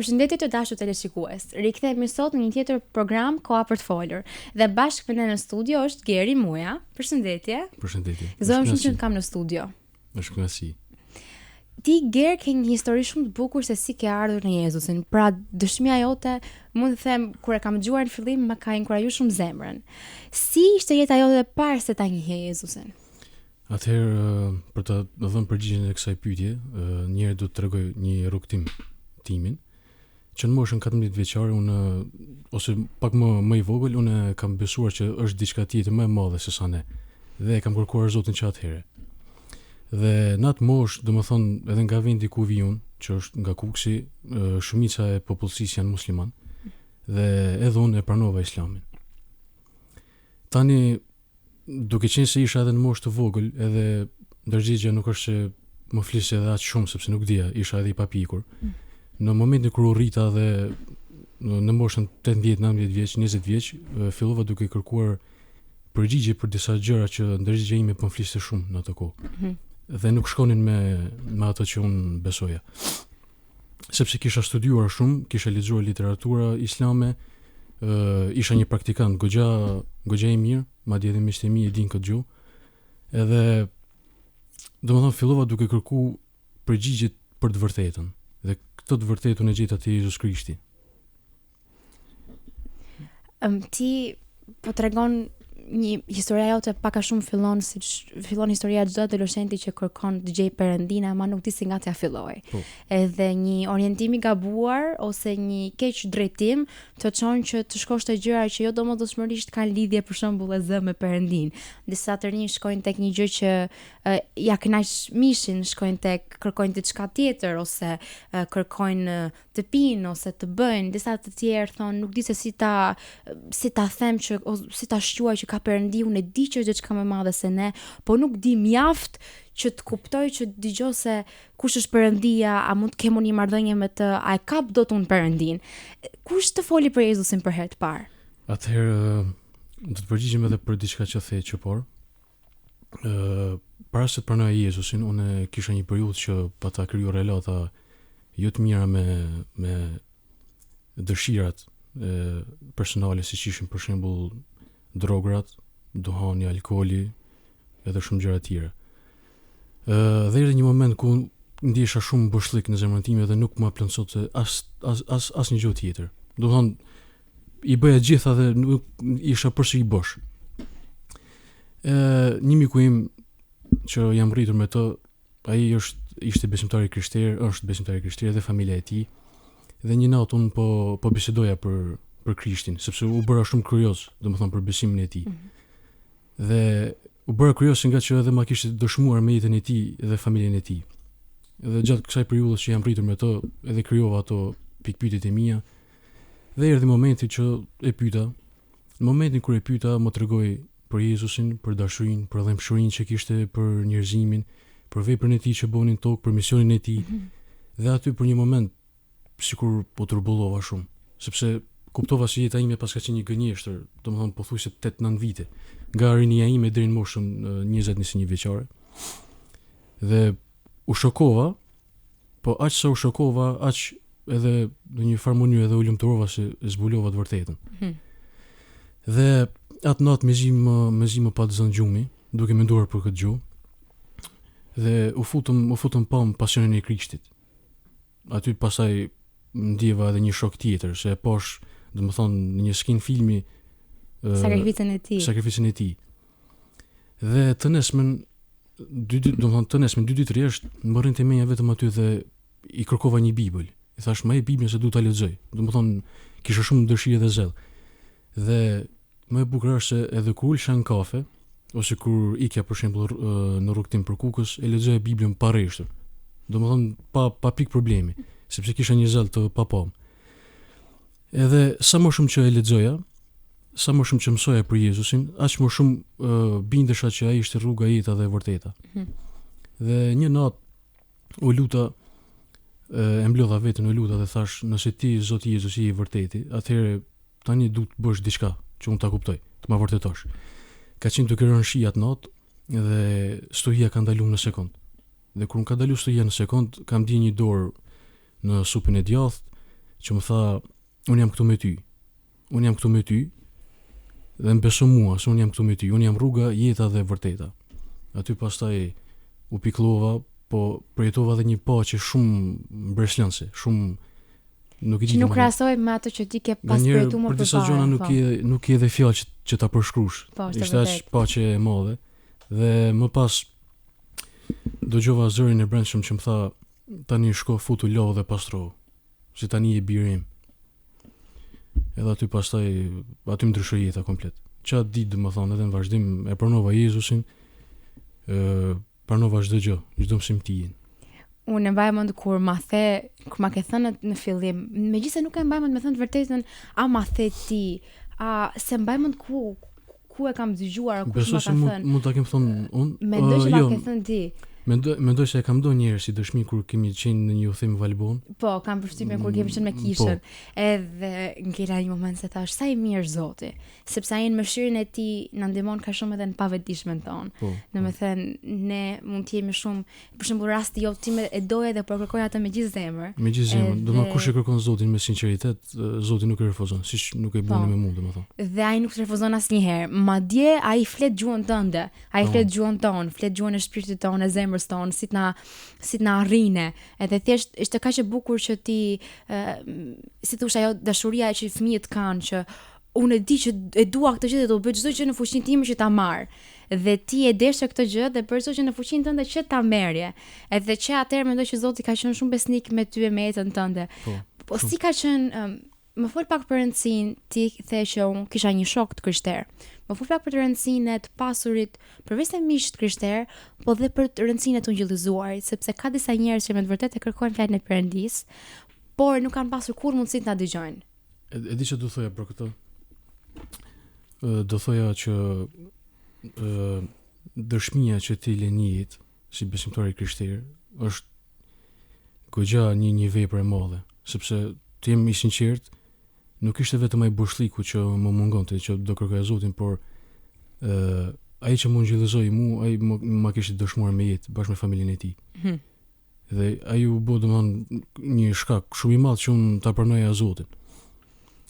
Përshëndetje të dashur teleshikues. Rikthehemi sot në një tjetër program Koha për të folur. Dhe bashkë me ne në studio është Geri Muja. Përshëndetje. Përshëndetje. Gëzohem shumë që të kam në studio. Është kënaqësi. Ti Ger ke një histori shumë të bukur se si ke ardhur në Jezusin. Pra dëshmia jote, mund të them kur e kam dëgjuar në fillim më ka inkurajuar shumë zemrën. Si ishte jeta jote para se ta njihje Jezusin? Atëherë për të dhënë përgjigjen e kësaj pyetje, njëherë do të tregoj një rrugëtim timin. Që në moshën 14 vjeçare unë ose pak më më i vogël unë kam besuar që është diçka tjetër më e madhe se sa ne dhe e kam kërkuar Zotin që atëherë. Dhe në atë moshë, domethënë edhe nga vendi ku vi unë, që është nga Kukësi, shumica e popullsisë janë musliman dhe edhe unë e pranova Islamin. Tani duke qenë se isha edhe në moshë të vogël, edhe ndërgjegja nuk është se më fliste edhe aq shumë sepse nuk dija, isha edhe i papjekur. Mm. Në momentin kur u rrita dhe në, në moshën 18, 19 vjeç, 20 vjeç, fillova duke kërkuar përgjigje për disa gjëra që ndërgjegja ime po më fliste shumë në atë kohë. Mm -hmm. Dhe nuk shkonin me me ato që unë besoja. Sepse kisha studiuar shumë, kisha lexuar literatura islame, ë isha një praktikant goxha goxha i mirë, madje edhe miqtë e mi e dinë këtë gjë. Edhe domethënë fillova duke kërku përgjigjet për të vërtetën. Dhe këtë të vërtetë unë e gjeta te Jezus Krishti. Um, ti po tregon një historia jote pak a shumë fillon siç fillon historia e çdo adoleshenti që kërkon të gjejë Perëndinë, ama nuk di si nga t'ia fillojë. Po. Edhe një orientim i gabuar ose një keq drejtim të çon që të shkosh te gjëra që jo domosdoshmërisht kanë lidhje për shembull e zë me Perëndinë. Disa të rinj shkojnë tek një gjë që e, ja kënaq mishin, shkojnë tek kërkojnë diçka tjetër ose e, kërkojnë të pinë ose të bëjnë, disa të tjerë thonë nuk di se si ta si ta them që o, si ta shquaj që ka Perëndi, unë e di që është diçka më e madhe se ne, po nuk di mjaft që të kuptoj që dëgjoj se kush është Perëndia, a mund të kem unë një marrëdhënie me të, a e kap dot unë Perëndinë. Kush të foli për Jezusin për herë të parë? Atëherë do të përgjigjem edhe për diçka që the që por. Ë para se të pranoja Jezusin, unë kisha një periudhë që pata kriju relata jo të mira me me dëshirat e, personale siç ishin për shembull drograt, duhani, alkooli, edhe shumë gjëra të tjera. Ë dhe erdhi një moment ku ndjesha shumë boshllëk në zemrën time dhe nuk ma plotësonte as as as asnjë gjë tjetër. Domethënë i bëja gjitha dhe nuk isha përsëri bosh. Ë një miku im që jam rritur me të, ai është ishte besimtar i krishterë, është besimtar i krishterë dhe familja e tij. Dhe një natë unë po po bisedoja për për Krishtin, sepse u bëra shumë kurioz, domethënë për besimin e tij. Mm -hmm. Dhe u bëra kurioz nga që edhe ma kishte dëshmuar me jetën e tij dhe familjen e tij. Dhe gjatë kësaj periudhës që jam rritur me të, edhe krijova ato pikëpyetjet e mia. Dhe erdhi momenti që e pyeta. Në momentin kur e pyeta, më tregoi për Jezusin, për dashurinë, për dhembshurinë që kishte për njerëzimin, për veprën e tij që bënin në tokë, për misionin e tij. Mm -hmm. Dhe aty për një moment sikur u turbullova shumë, sepse kuptova se jeta ime paska qenë një gënjeshtër, domethënë pothuajse 8-9 vite, nga rinia ime deri në moshën 20-21 vjeçare. Dhe u shokova, Po aq sa u shokova, aq edhe në një farë mënyrë edhe u lumturova se zbulova të vërtetën. Hmm. Dhe atë natë mezi më mezi më pat zënë gjumi, duke menduar për këtë gjë. Dhe u futëm u futëm pamë pasionin e Krishtit. Aty pastaj ndjeva edhe një shok tjetër, se e pash, domethënë në një skenë filmi sakrificën e tij. Sakrificën e tij. Dhe të nesërmen dy ditë, domethënë të nesërmen dy ditë rresht, më rrinte mendja vetëm aty dhe i kërkova një Bibël. I thash, "Më jep Biblën se du ta lexoj." Domethënë kisha shumë dëshirë dhe zell. Dhe më e bukur është se edhe kur ulsha në kafe, ose kur ikja për shembull në rrugëtim për Kukës, e lexoja Biblën pa rreshtur. Domethënë pa pa pikë problemi, sepse kisha një zell të papam. Edhe sa më shumë që e lexoja, sa më shumë që mësoja për Jezusin, aq më shumë uh, bindesha që ai ishte rruga, jeta dhe e vërteta. Mm -hmm. Dhe një natë u luta e mblodha veten u luta dhe thash, nëse ti Zoti Jezus je i vërteti, atëherë tani duhet të bësh diçka që unë ta kuptoj, të ma vërtetosh. Ka qenë duke rënë shi atë natë dhe stuhia ka ndaluar në sekond. Dhe kur më ka ndaluar stuhia në sekond, kam ndjerë një dorë në supin e djathtë Që më tha, unë jam këtu me ty. Unë jam këtu me ty dhe më beso mua se unë jam këtu me ty. Unë jam rruga, jeta dhe e vërteta. Aty pastaj u pikëllova, po përjetova edhe një paqe shumë mbresëlënëse, shumë nuk e di. Që nuk krahasohet me ato që ti ke pas përjetuar më përpara. Për disa gjëra nuk po. ke nuk ke edhe fjalë që, që ta përshkruash. Po, Ishte aq paqe e madhe dhe më pas dëgjova zërin e brendshëm që më tha tani shko futu lahu dhe pastrohu, se tani je biri im. Edhe aty pastaj aty më ndryshoi jeta komplet. Që atë ditë, domethënë, edhe në vazhdim e pranova Jezusin, ë pranova çdo gjë, çdo mësim të tijin. Unë e mbaj mend kur ma the, kur ma ke thënë në fillim, megjithëse nuk e mbaj mend me thënë të vërtetën, a ma the ti, a se mbaj mend ku ku e kam dëgjuar, kush ma ka thënë. Mund ta kem thënë unë. Mendoj që ma jo, ke thënë ti. Mendoj mendoj se e kam dhënë një herë si dëshmi kur kemi qenë në një udhëtim Valbonë. Po, kam përshtypjen kur kemi qenë me mm, kishën. Po. Edhe ngela një moment se thash sa i mirë Zoti, sepse ai në mëshirën e tij na ndihmon kaq shumë edhe në pavetëdijshmen tonë. Po, Domethënë ne mund të jemi shumë, për shembull rasti jot ti me e doje dhe po kërkoje atë me gjithë zemër. Me gjithë zemër, edhe... domethënë kush e kërkon Zotin me sinqeritet, Zoti nuk e refuzon, siç nuk e bëni po. me mua, domethënë. Dhe ai nuk të refuzon asnjëherë. Madje ai flet gjuhën tënde. Ai flet gjuhën tonë, flet gjuhën e shpirtit tonë, e zemrës tonë, si të na si të na arrine. Edhe thjesht ishte kaq e bukur që ti ë si thosh ajo dashuria që fëmijët kanë që unë e di që e dua këtë gjë dhe do bëj çdo gjë në fuqinë time që ta marr. Dhe ti e deshe këtë gjë dhe bëre çdo gjë në fuqinë tënde që ta merrje. Edhe që atëherë mendoj që Zoti ka qenë shumë besnik me ty e me jetën tënde. Po, po si ka qenë um, Më fol pak për rëndësinë, ti the që unë kisha një shok të krishterë. Më fol pak për rëndësinë e të pasurit, përveç se miq të krishterë, po dhe për rëndësinë e të ungjillizuarit, sepse ka disa njerëz që me të vërtetë e kërkojnë fjalën e Perëndisë, por nuk kanë pasur kurrë mundësi të na dëgjojnë. E, e di çfarë do thoja për këtë? Ë do thoja që ë dëshmia që ti lë në jetë si besimtar i krishterë është goxha një një vepër e madhe, sepse të jem i sinqert, nuk ishte vetëm ai boshllëku që më mungonte, që do kërkoja Zotin, por ë ai që më ungjillizoi mua, ai më, ma kishte dëshmuar me jetë bashkë me familjen e tij. Hmm. Dhe ai u bë domthon një shkak shumë i madh që unë ta pranoja Zotin.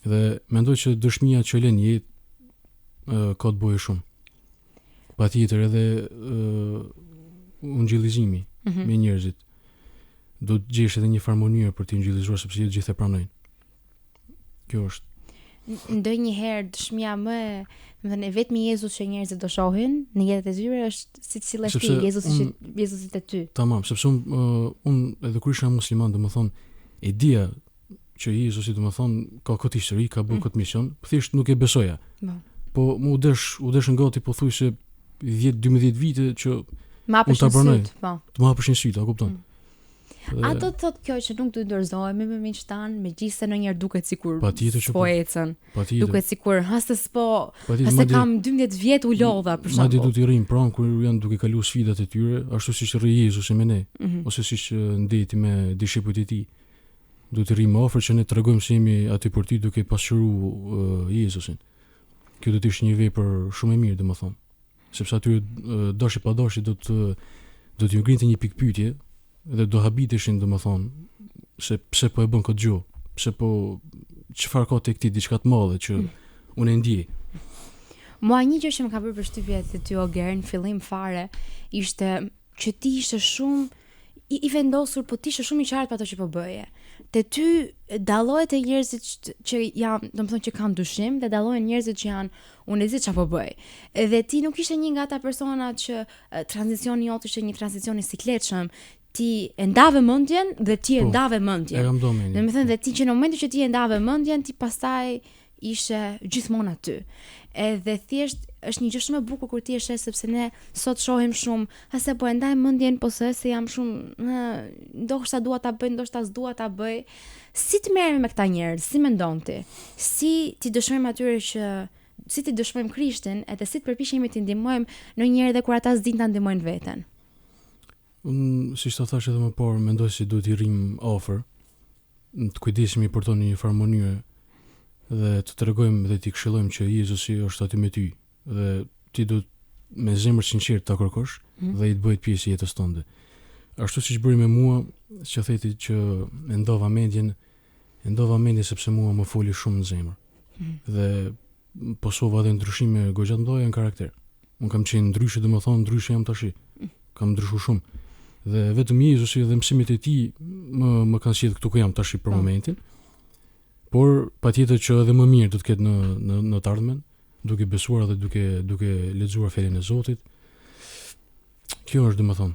Dhe mendoj që dëshmia që lë në jetë ka të bëjë shumë. Patjetër edhe uh, ungjillizimi mm -hmm. me njerëzit. Do të gjesh edhe një farë mënyrë për t'i ungjillizuar sepse jo të gjithë e pranojnë. Kjo është. Ndonjëherë dëshmia më, domethënë e vetmi Jezus që njerëzit do shohin në jetët e tyre është si të sillesh ti, Jezusi që Jezusi te ty. Tamam, sepse un uh, un edhe kur isha musliman, domethënë e dija që Jezusi domethënë ka këtë histori, ka bërë mm. këtë mision, thjesht nuk e besoja. Po. Po mu u desh, u deshën gati pothuajse 10-12 vite që më hapeshin sytë, po. Të më hapeshin sytë, a kupton? Mm. Dhe... A do të thotë kjo që nuk duhet dorëzohemi me miqtë tanë, megjithëse ndonjëherë duket sikur Patjetër që po, po ecën. Patjetër. Duket sikur ha se s'po, ha se kam 12 vjet u lodha për shembull. Madje duhet t'i rrim pranë kur janë duke kaluar sfidat e tyre, ashtu siç rri Jezusi me ne, mm -hmm. ose siç ndejti me dishepujt e tij. Duhet të rrimë afër që ne të tregojmë se jemi aty për ty duke pasqyruar uh, Jezusin. Kjo do të ishte një vepër shumë e mirë, domethënë, sepse aty uh, dashi pa dashi do të do t'ju ngrinte një pikëpyetje dhe do habiteshin, domethënë, se pse po e bën këtë gjë, pse po çfarë ka tek ti diçka të madhe që mm. unë e ndjej. Mua një gjë që më ka bërë përshtypje te ty Oger në fillim fare ishte që ti ishe shumë i, i vendosur, po ti ishe shumë i qartë për ato që po bëje. Te ty dallohet te njerëzit që, që janë, domethënë që kanë dyshim dhe dallohen njerëzit që janë unë e di çfarë po bëj. Dhe ti nuk ishe një nga ata persona që tranzicioni jot ishte një tranzicion i sikletshëm. Ti e ndave mendjen dhe ti e po, ndave mendjen. E kam do mendjen. Domethënë dhe ti që në momentin që ti e ndave mendjen, ti pastaj ishe gjithmonë aty. Edhe thjesht është një gjë shumë e bukur kur ti e sheh sepse ne sot shohim shumë, ha se po e ndaj mendjen, po se se jam shumë, ë, ndoshta dua ta bëj, ndoshta s'dua ta bëj. Si të merremi me këta njerëz, si mendon ti? Si t'i dëshmojmë atyre që si t'i dëshmojmë Krishtin, edhe si të përpiqemi t'i ndihmojmë ndonjëherë edhe kur ata s'dinë ta ndihmojnë veten. Unë, siç ta thashë edhe më parë, mendoj se duhet t'i rrim afër, të kujdesemi për to në një farë mënyre dhe të tregojmë dhe t'i këshillojmë që Jezusi është aty me ty dhe ti duhet me zemër sinqertë ta kërkosh mm. dhe ai të bëhet pjesë e jetës tënde. Ashtu siç bëri me mua, që the ti që e ndava mendjen E ndava mendjen sepse mua më foli shumë në zemër. Mm -hmm. Dhe pasova edhe ndryshime goxha të mëdha në karakter. Unë kam qenë ndryshe, domethënë ndryshe jam tashi. Mm. Kam ndryshuar shumë. Dhe vetëm Jezusi dhe mësimet e tij më më kanë sjellë këtu ku jam tashi për po. momentin. Por patjetër që edhe më mirë do të ketë në në në të ardhmen, duke besuar dhe duke duke lexuar fjalën e Zotit. Kjo është domethënë.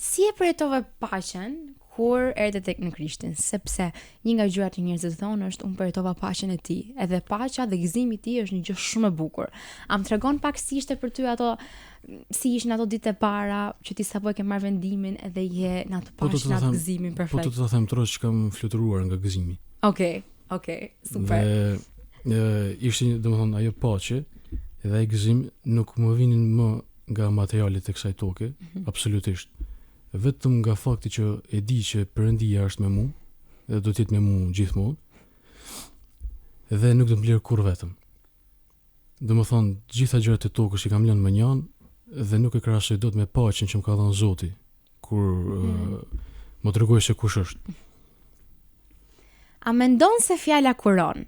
Si e përjetove paqen kur erdhe tek në Krishtin, sepse një nga gjërat që njerëzit thonë është unë përjetova paqen e tij, edhe paqja dhe gëzimi i tij është një gjë shumë e bukur. A më tregon pak si ishte për ty ato si ishin ato ditë e para që ti sapo e ke marrë vendimin edhe je në atë po paqe, në atë gëzimin perfekt. Po të ta them troç që kam fluturuar nga gëzimi. Okej, okay, okej, okay, super. Dhe e, ishte domethënë ajo paqe dhe ai gëzim nuk më vinin më nga materialet e kësaj toke, mm -hmm. absolutisht. Vetëm nga fakti që e di që Perëndia është me mua dhe do të jetë me mua gjithmonë dhe nuk do të më lërë kurrë vetëm. Domethënë, të gjitha gjërat e tokës i kam lënë mënjanë dhe nuk e krahasoj dot me paqen që më ka dhënë Zoti kur mm. më tregoi se kush është. A mendon se fjala kuron?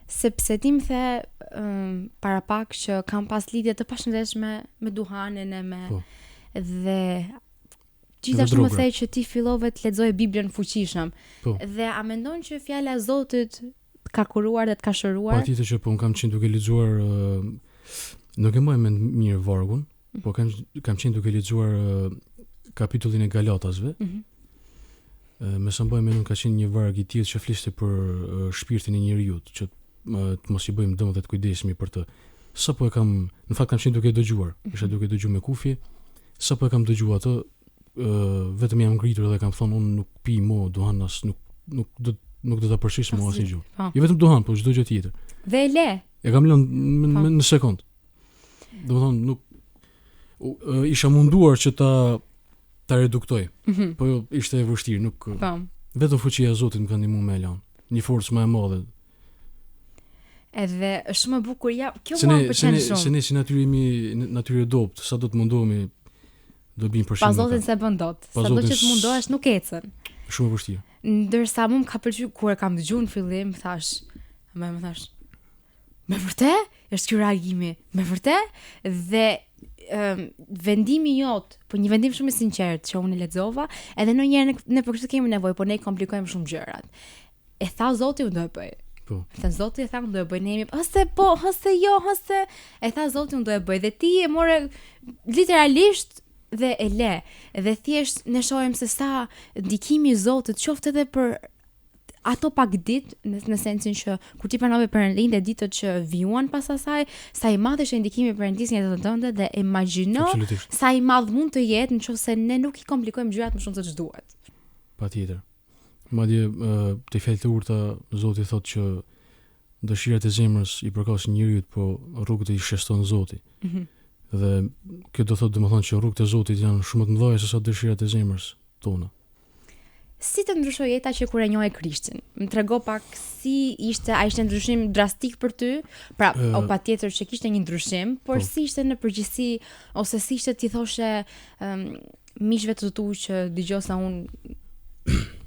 Sepse ti më the um, para pak që kam pas lidhje të pashëndetshme me duhanin e me po. dhe gjithashtu më the që ti fillove të lexoje Biblën fuqishëm. Po. Dhe a mendon që fjala e Zotit të ka kuruar dhe të ka shëruar? Patjetër që po, unë kam qenë duke lexuar uh, nuk e mbaj mend mirë vargun, mm. po kam kam qenë duke lexuar uh, kapitullin e Galatasve. Mm -hmm. Me sa mbaj mend ka qenë një varg i tillë që fliste për shpirtin e njeriut, që të mos i bëjmë dëm dhe të kujdesemi për të. Sapo e kam, në fakt kam qenë duke e dëgjuar, mhm. isha duke dëgjuar me kufje, sapo e kam dëgjuar atë, vetëm jam ngritur dhe kam thonë unë nuk pi mo duhan as nuk nuk do nuk do ta përsëris më asnjë gjë. Po. Jo vetëm duhan, po çdo gjë tjetër. Dhe e le. E kam lënë në, po. në sekond. Domethënë nuk isha munduar që ta ta reduktoj. Mm -hmm. Po jo, ishte e vështirë, nuk Po. Vetëm fuqia e Zotit më ka ndihmuar me e lënë. Një forcë më e madhe. Edhe është shumë e bukur, ja, kjo mua më pëlqen shumë. Se ne si natyrë jemi natyrë e dobët, sa do të mundohemi do bim për shumë. Pa Zotin s'e bën dot. Sa do që të mundohesh nuk ecën. Shumë e vështirë. Ndërsa mua më ka pëlqyer kur e kam dëgjuar në fillim, thash, më më thash, Me vërtet? Është ky reagimi. Me vërtet? Dhe um, vendimi jot, po një vendim shumë i sinqertë që unë e lexova, edhe ndonjëherë ne, ne për këtë kemi nevojë, po ne i komplikojmë shumë gjërat. E tha Zoti unë do e bëj. Po. E tha Zoti e tha unë do e bëj, ne jemi, ose po, ose jo, ose e tha Zoti unë do e bëj dhe ti e more literalisht dhe e le. Dhe thjesht ne shohim se sa ndikimi i Zotit qoftë edhe për ato pak ditë në, në sensin që kur ti pranove Perëndinë dhe ditët që vijuan pas asaj, sa i madh është ndikimi i Perëndisë në jetën tënde dhe imagjino sa i madh mund të jetë nëse ne nuk i komplikojmë gjërat më shumë se ç'duhet. Patjetër. Madje te fjalët e urta Zoti thotë që dëshirat e zemrës i përkasin njeriut, po rrugët i sheston Zoti. Mm -hmm. Dhe kjo do thotë domethënë që rrugët e Zotit janë shumë më të mëdha se sa dëshirat e zemrës tona. Si të ndryshoi jeta që kur e njohe Krishtin? Më trego pak si ishte, a ishte ndryshim drastik për ty? Pra, uh, o patjetër që kishte një ndryshim, por po. si ishte në përgjithësi ose si ishte t'i thoshe um, miqve të tu që dëgjo se unë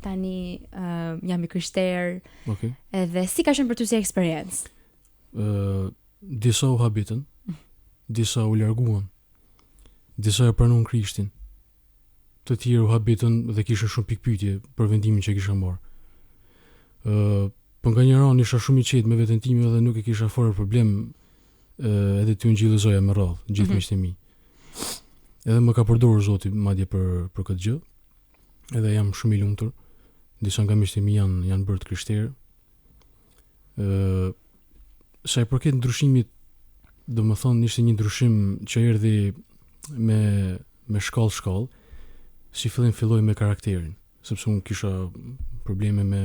tani uh, jam i krishterë. Okej. Okay. Edhe si ka qenë për ty si eksperiencë? Ë uh, disa u habitën, disa u larguan. Disa e pranuan Krishtin. Të tjerë u habitën dhe kishin shumë pikëpyetje për vendimin që kisha marrë. Ë, po nga njëra anë isha shumë i qetë me veten time dhe nuk e kisha fare problem ë edhe t'i ungjillëzoja me radhë gjithë mm -hmm. miqtë e mi. Edhe më ka përdorur Zoti madje për për këtë gjë. Edhe jam shumë i lumtur. Disa nga miqtë e mi janë janë bërë të krishterë. Ë sa i përket ndryshimit, domethënë ishte një ndryshim që erdhi me me shkallë shkallë, si fillim filloi me karakterin, sepse unë kisha probleme me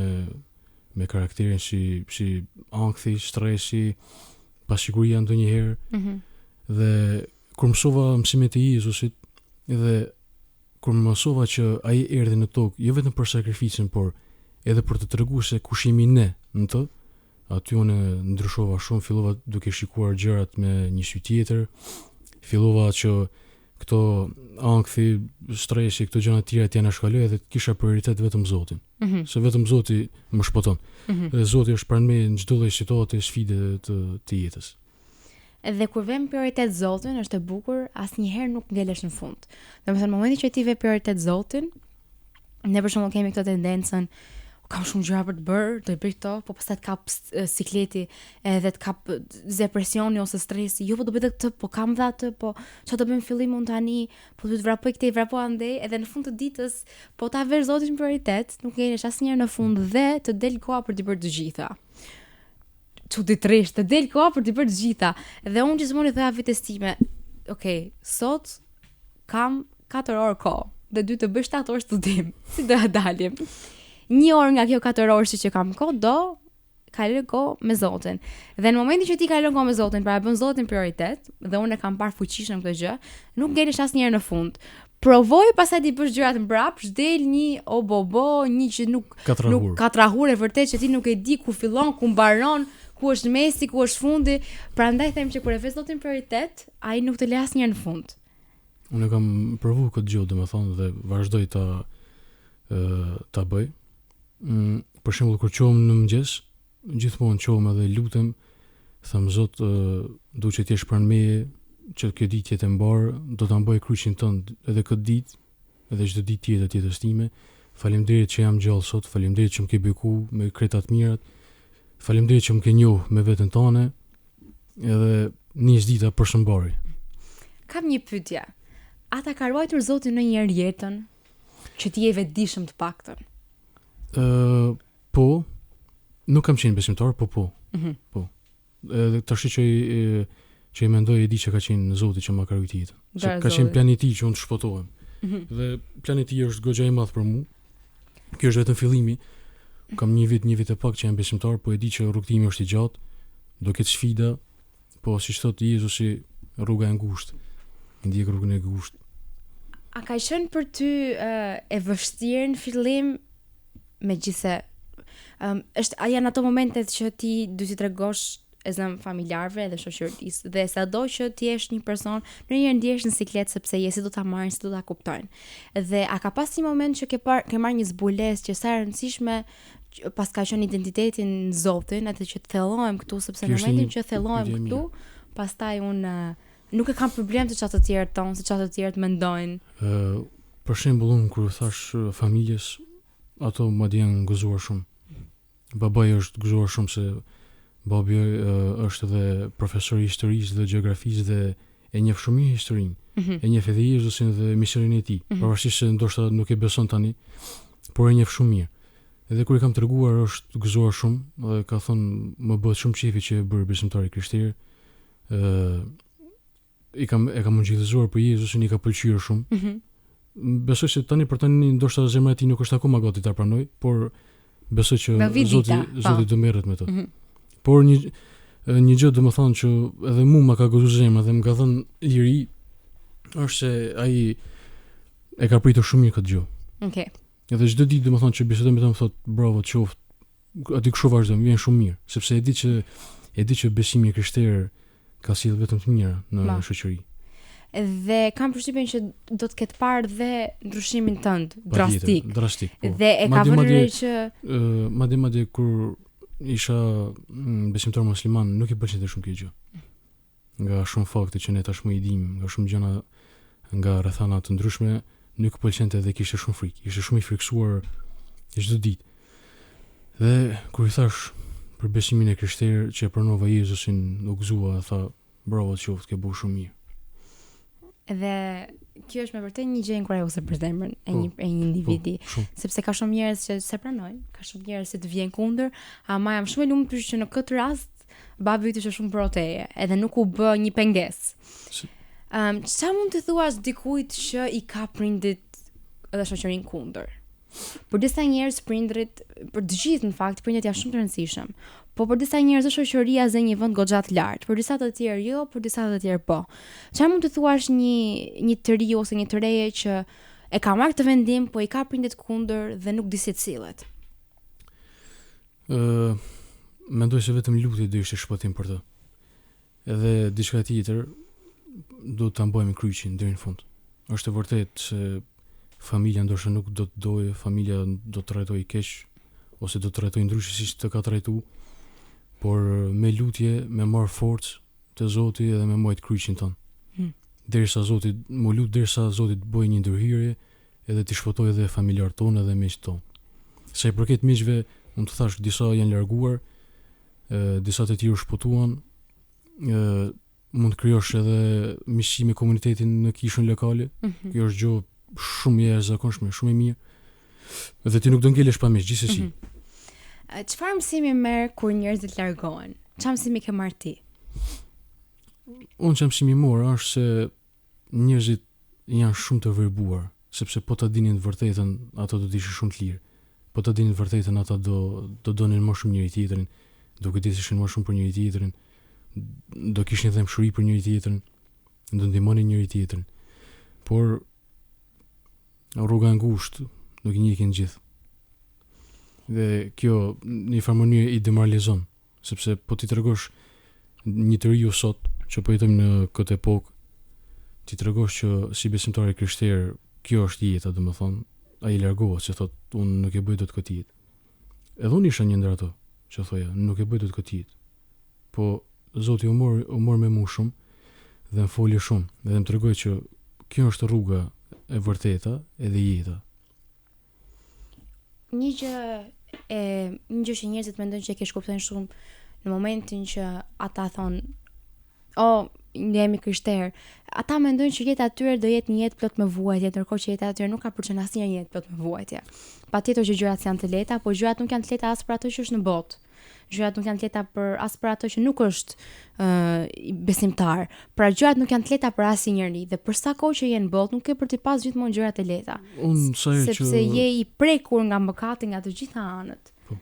me karakterin si si ankthi, stresi, pasiguria ndonjëherë. Mm -hmm. Dhe kur mësova mësimet e Jezusit dhe Kur mësova që ai erdhi në tokë jo vetëm për sakrificën, por edhe për të treguar se kush jemi ne në të, aty unë ndryshova shumë, fillova duke shikuar gjërat me një sy tjetër, fillova që Këto ankthi, stresi, këto gjëra të tjera t'i anashkaloj edhe të kisha prioritet vetëm Zotin. Mm -hmm. Se vetëm Zoti më shpëton. Mm -hmm. Dhe Zoti është pranë meje në çdo lloj situate, sfide të të jetës. Dhe kur vëmë prioritet Zotin, është e bukur, asnjëherë nuk ngelesh në fund. Domethënë, në momentin që ti vë prioritet Zotin, ne për shembull kemi këtë tendencën, kam shumë gjëra për të bërë, do i bëj këto, po pastaj të kap sikleti edhe të kap depresioni ose stresi. Jo, po do bëj edhe këtë, po kam dhe atë, po çfarë do bëjmë fillim unë tani, po do të vrapoj këtej, vrapoj andej, edhe në fund të ditës, po ta vësh Zotin prioritet, nuk ngelesh asnjëherë në fund dhe të del koha për t'i bërë të gjitha. Çuditërisht, të del koha për t'i bërë të gjitha. Dhe unë gjithmonë i thoja vetes time, ok, sot kam 4 orë kohë dhe duhet të bëj 7 orë studim. Si do ja dalim? Një orë nga kjo 4 orë që kam kohë do kaloj kohë me Zotin. Dhe në momentin që ti kalon kohë me Zotin, pra e bën Zotin prioritet, dhe unë e kam parë fuqishëm këtë gjë, nuk ngelesh asnjëherë në fund. Provoj pastaj t'i bësh gjërat mbrapsht, del një obobo, një që nuk katrahur. nuk katrahur e vërtet që ti nuk e di ku fillon, ku mbaron, ku është mesi, ku është fundi. Prandaj them që kur e vë Zotin prioritet, ai nuk të lë asnjëherë në fund. Unë e kam provu këtë gjë, domethënë, dhe vazhdoj ta ë ta bëj. Mm, për shembull kur çohem në mëngjes, gjithmonë çohem edhe lutem, them Zot, ë du që të jesh pranë meje, që kjo ditë të jetë e mbarë, do ta mbaj kryqin tënd edhe këtë ditë, edhe çdo ditë tjetër të jetës time. Faleminderit që jam gjallë sot, faleminderit që më ke beku me krejt të mirat. Faleminderit që më ke njoh me veten tënde. Edhe nis dita për së mbari. Kam një pyetje. A ta ka ruajtur Zoti ndonjëherë jetën që ti je i vetëdijshëm të paktën? Ë, uh, po. Nuk kam qenë besimtar, po po. Mm -hmm. Po. Edhe tash që i që i mendoj e di që ka qenë Zoti që ma ka ruajtur jetën. Se ka qenë plani i tij që unë të shpëtohem. Mm -hmm. Dhe plani i tij është goxha i madh për mua. Kjo është vetëm fillimi. Kam një vit, një vit e pak që jam besimtar, po e di që rrugëtimi është i gjatë, do ketë sfida, po siç thotë Jezusi, rruga e ngushtë. Ndjek rrugën e ngushtë. A ka qenë për ty uh, e vështirë në fillim megjithëse um, është a janë ato momentet që ti duhet t'i tregosh e zëm familjarëve dhe shoqërisë. Dhe sado që ti jesh një person, ndonjëherë ndihesh në siklet sepse je si do ta marrin, si do ta kuptojnë. Dhe a ka pas një moment që ke par, ke marrë një zbulesë që sa e rëndësishme pas ka qenë identiteti në Zotin, edhe që të thellohem këtu sepse në momentin që thellohem këtu, pastaj unë nuk e kam problem se çfarë të tjerët thonë, se çfarë të tjerët mendojnë. Ë, për shembull unë kur thash familjes, ato madje janë gëzuar shumë. Babai është gëzuar shumë se babi është edhe profesor i historisë dhe gjeografisë dhe e njeh shumë mirë historinë. Mm -hmm. E njeh edhe Jezusin dhe misionin e tij. Mm -hmm. Pavarësisht se ndoshta nuk e beson tani, por e njeh shumë mirë. Edhe kur i kam treguar është gëzuar shumë dhe ka thënë më bëhet shumë qefi që je bërë besimtar i krishterë. Ë i kam e kam ungjillëzuar për Jezusin, i ka pëlqyer shumë. Mm -hmm. Besoj se tani për tani ndoshta zemra e tij nuk është akoma gati ta pranojë, por besoj që Zoti po. Zoti do merret me të. Mm -hmm. Por një një gjë domethënë që edhe mua më ka gëzuar zemra dhe më ka dhënë liri është se ai e ka pritur shumë mirë këtë gjë. Okej. Okay. Edhe çdo ditë domethënë që bisedoj me të më thotë bravo të qoftë aty kështu vazhdo, më vjen shumë mirë, sepse e di që e di që besimi i krishterë ka sjellë vetëm të mira në Ma. shoqëri. Dhe kam përshtypjen që do të ketë parë dhe ndryshimin tënd drastik. Drastik, po. Dhe e ka vënë re që ë madje madje kur isha mm, besimtar musliman, nuk i pëlqente shumë kjo gjë. Nga shumë fakte që ne tashmë i dimë, nga shumë gjëra nga rrethana të ndryshme, nuk i pëlqente dhe kishte shumë frikë. Ishte shumë i frikësuar çdo ditë. Dhe kur i thash për besimin e krishterë që e pranova Jezusin, u gëzua dhe tha, bravo të qoftë, ke bërë shumë mirë. Dhe kjo është me vërtet një gjë inkurajuese për zemrën e po, një e një individi, po, sepse ka shumë njerëz që s'e pranojnë, ka shumë njerëz që të vjen kundër, ama jam shumë e lumtur që në këtë rast babi yt ishte shumë pro teje, edhe nuk u bë një pengesë. Si. Um, ça mund t'i thuash dikujt që i ka prindit edhe shoqërinë kundër? Për disa njerëz prindrit, për të gjithë në fakt, prindrit janë shumë të rëndësishëm. Po për disa njerëz shoqëria zë një vend goxha të lartë, për disa të tjerë jo, për disa të tjerë po. Çfarë mund t'i thuash një një të riu ose një të reje që e ka marrë këtë vendim, po i ka prindrit kundër dhe nuk di si të sillet? Ë, mendoj se vetëm lutja do ishte shpëtim për të. Edhe diçka tjetër, duhet ta mbajmë kryqin deri në fund. Është e vërtetë se familja ndoshta nuk do të dojë, familja do të trajtojë keq ose do të trajtojë ndryshe siç të ka trajtu, por me lutje, me marr forcë te Zoti edhe me majt kryqin tënd. Hmm. Derisa Zoti, m'u lut derisa Zoti të bëjë një ndërhyrje edhe t'i shpëtojë edhe familjarët tonë edhe miqtë tonë. Sa i përket miqve, unë të thash disa janë larguar, e, disa të tjerë u shpëtuan, e, mund të krijosh edhe miqësi me komunitetin në kishën lokale. Mm -hmm. Kjo është gjë shumë e jashtëzakonshme, shumë e mirë. Dhe ti nuk do ngelesh pa miq gjithsesi. Mm -hmm. Çfarë mësimi merr kur njerëzit largohen? Çfarë mësimi ke marrë ti? Unë çfarë mësimi mora është se njerëzit janë shumë të verbuar, sepse po ta dinin të vërtetën, ata do të ishin shumë të lirë. Po ta dinin të vërtetën, ata do do donin më shumë njëri tjetrin, do kujdeseshin më shumë për njëri tjetrin, do kishin dhembshuri për njëri tjetrin, do ndihmonin njëri tjetrin. Por rruga e ngushtë nuk i ndjekin gjithë. Dhe kjo në një farë mënyrë i demoralizon, sepse po t'i tregosh një të riu sot që po jetojmë në këtë epokë, t'i tregosh që si besimtar i krishterë kjo është jeta, domethënë, ai largohet, se thotë unë nuk e bëj dot këtë jetë. Edhe unë isha një ndër ato që thoja, nuk e bëj dot këtë jetë. Po Zoti u mor u mor me mua shumë dhe më foli shumë dhe më tregoi që kjo është rruga e vërteta edhe jeta. Një gjë e një gjë që njerëzit mendojnë që e keqkuptojnë shumë në momentin që ata thonë o oh, ne jemi krishterë. Ata mendojnë që jeta e tyre do jetë një jetë plot me vuajtje, ndërkohë që jeta e tyre nuk ka për të qenë asnjëherë një jetë plot me vuajtje. Patjetër që gjërat s'janë të lehta, por gjërat nuk janë të lehta as për ato që është në botë. Gjërat nuk janë të lehta për as për ato që nuk është ë uh, besimtar. Pra gjërat nuk janë të lehta për asnjë njeri dhe për sa kohë që je në botë nuk ke për të pas gjithmonë gjërat e lehta. Unë sa herë që sepse je i prekur nga mëkati nga të gjitha anët. Po.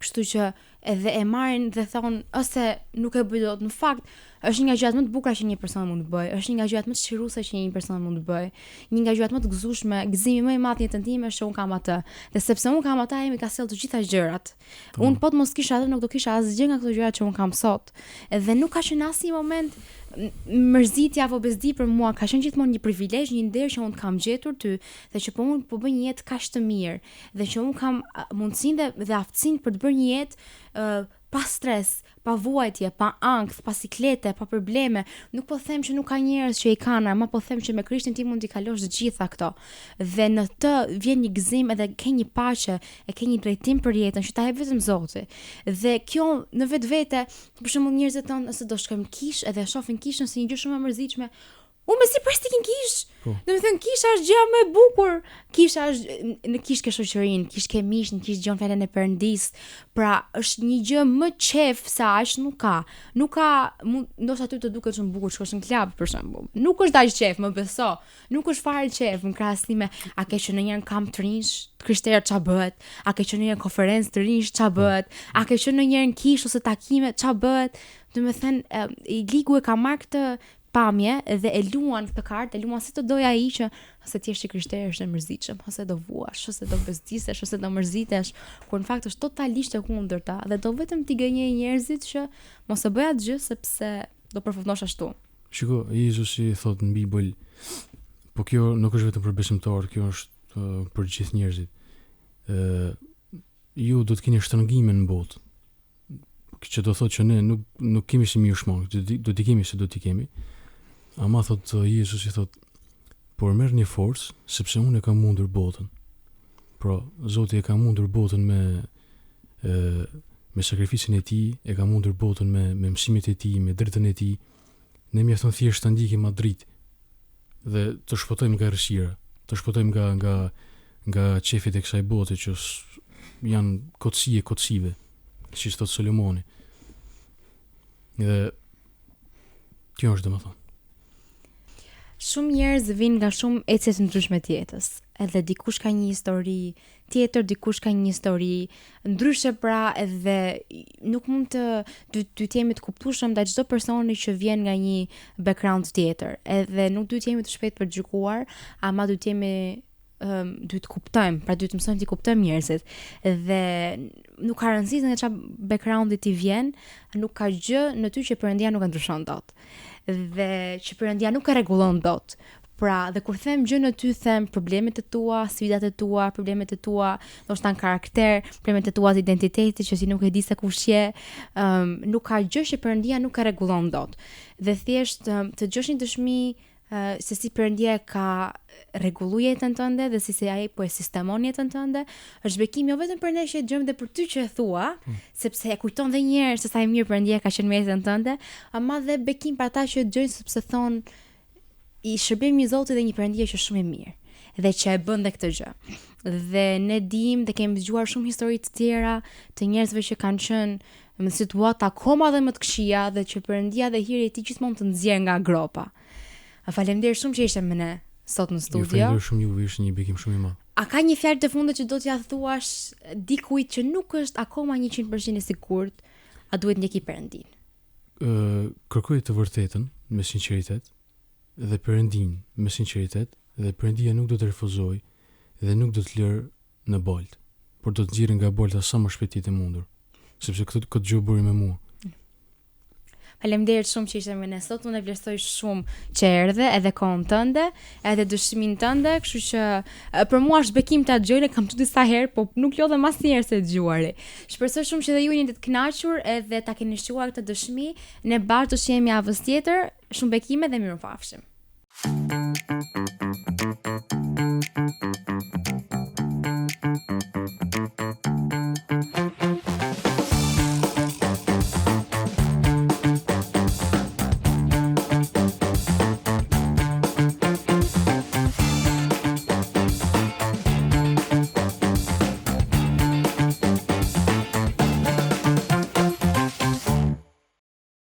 Kështu që edhe e marrin dhe thonë ose nuk e bëj dot. Në fakt, është një nga gjërat më të bukura që një person mund të bëjë, është një nga gjërat më të çliruese që një person mund të bëjë. Një nga gjërat më të gëzueshme, gëzimi më i madh në jetën time është që un kam atë. Dhe sepse un kam atë, ai më ka sjellë të gjitha gjërat. Po. Un po të mos kisha atë, nuk do kisha asgjë nga këto gjëra që un kam sot. Dhe nuk ka qenë asnjë moment mërzitje apo bezdi për mua, ka qenë gjithmonë një privilegj, një nder që un të kam gjetur ty dhe që po un po bëj një jetë kaq të mirë dhe që un kam mundësinë dhe, dhe aftësinë për të bërë një jetë uh, pa stres, pa vuajtje, pa ankth, pa siklete, pa probleme. Nuk po them që nuk ka njerëz që i kanë, ama po them që me Krishtin ti mund t'i kalosh të gjitha këto. Dhe në të vjen një gëzim edhe ke një paqe, e ke një drejtim për jetën që ta jep vetëm Zoti. Dhe kjo në vetvete, për shembull njerëzit thonë nëse do shkojmë në kishë edhe e shohin kishën si një gjë shumë e mërzitshme. Unë mezi pres të iki në kishë. Po. Domethënë kisha është gjëja më e bukur. Kisha është në kishë ke shoqërinë, në kishë ke miq, në kishë dëgjon fjalën e Perëndisë. Pra, është një gjë më qejf se aq nuk ka. Nuk ka, mund, ndoshta ty të duket shumë bukur të shkosh në klub për shembull. Nuk është aq qejf, më beso. Nuk është fare qejf në krahasim me a ke qenë ndonjëherë në kamp të rinjsh, të krishterë ça bëhet, a ke qenë ndonjëherë në konferencë të rinjsh ça po. bëhet, a ke qenë ndonjëherë në kishë ose takime ça bëhet. Domethënë, i ligu e ka marrë këtë pamje dhe e luan këtë kartë, e luan si të dojë ai që ose të jesh i krishterë është e mërzitshëm, ose do vuash, ose do bezdisesh, ose do mërzitesh, kur në fakt është totalisht e kundërta dhe do vetëm t'i gënjejë njerëzit që mos e bëj atë gjë sepse do përfundosh ashtu. Shiko, Jezusi thotë në Bibël, po kjo nuk është vetëm për besimtarët, kjo është për gjithë njerëzit. Ë ju do të keni shtrëngime në botë, që do thotë që ne nuk nuk kemi si me iu shmang, do do t'i kemi se do t'i kemi. Ama thotë Jezusi thotë, por merrni forcë sepse unë e kam mundur botën. Pra, Zoti e ka mundur botën me e, me sakrificën e tij, e ka mundur botën me me mësimet e tij, me dritën e tij. Ne mjafton thjesht ta ndjekim atë dritë dhe të shpëtojmë nga errësira, të shpëtojmë nga nga nga qejfet e kësaj bote që janë kotësi e kotësive, siç thotë Solomoni. Dhe kjo është domethënë. Shumë njerëz vijnë nga shumë ecje të ndryshme të jetës. Edhe dikush ka një histori tjetër, dikush ka një histori ndryshe pra edhe nuk mund të të, të jemi të kuptueshëm ndaj çdo personi që vjen nga një background tjetër. Edhe nuk duhet të jemi të shpejtë për të gjykuar, ama duhet të jemi um, duhet të kuptojmë, pra duhet të mësojmë të kuptojmë njerëzit. Dhe nuk ka rëndësi nga çfarë backgroundi ti vjen, nuk ka gjë në ty që Perëndia nuk e ndryshon dot. Dhe që Perëndia nuk e rregullon dot. Pra, dhe kur them gjë në ty, them problemet e tua, sfidat e tua, problemet e tua, ndoshta në karakter, problemet e tua të identitetit që ti nuk e di se kush je, um, nuk ka gjë që Perëndia nuk e rregullon dot. Dhe thjesht um, të dëgjosh një dëshmi uh, se si Perëndia e ka rregullu jetën tënde dhe si se ai po e sistemon jetën tënde, është bekim jo vetëm për ne që e dëgjojmë dhe për ty që e thua, mm. sepse e kujton dhe një herë se sa i mirë Perëndia ka qenë me jetën tënde, ama dhe bekim për ata që e dëgjojnë sepse thonë i shërbejmë një Zoti dhe një Perëndie që është shumë i mirë dhe që e bën dhe këtë gjë. Dhe ne dimë dhe kemi dëgjuar shumë histori të tjera të njerëzve që kanë qenë në situata akoma dhe më të këqija dhe që Perëndia dhe hiri i tij gjithmonë të nxjerr nga gropa. A faleminderit shumë që ishe me ne sot në studio. Ju falenderoj shumë juve, ishte një bekim shumë i madh. A ka një fjalë të fundit që do t'ia thuash dikujt që nuk është akoma 100% i sigurt, a duhet ndjeki Perëndinë? Ë kërkoj të vërtetën me sinqeritet dhe Perëndinë me sinqeritet dhe Perëndia nuk do të refuzojë dhe nuk do të lërë në baltë, por do të nxjerrë nga balta sa më shpejt të jetë e mundur, sepse këtë këtë gjë bëri me mua. Faleminderit shumë që ishe me ne sot. Unë e vlerësoj shumë që erdhe, edhe kohën tënde, edhe dëshminë tënde, kështu që për mua është bekim ta dëgjoj, e kam thënë disa herë, po nuk lodhem asnjëherë së dëgjuari. Shpresoj shumë që edhe ju jeni të kënaqur edhe ta keni shijuar këtë dëshmi. Ne bashkë do të shihemi javës tjetër. Shumë bekime dhe mirupafshim.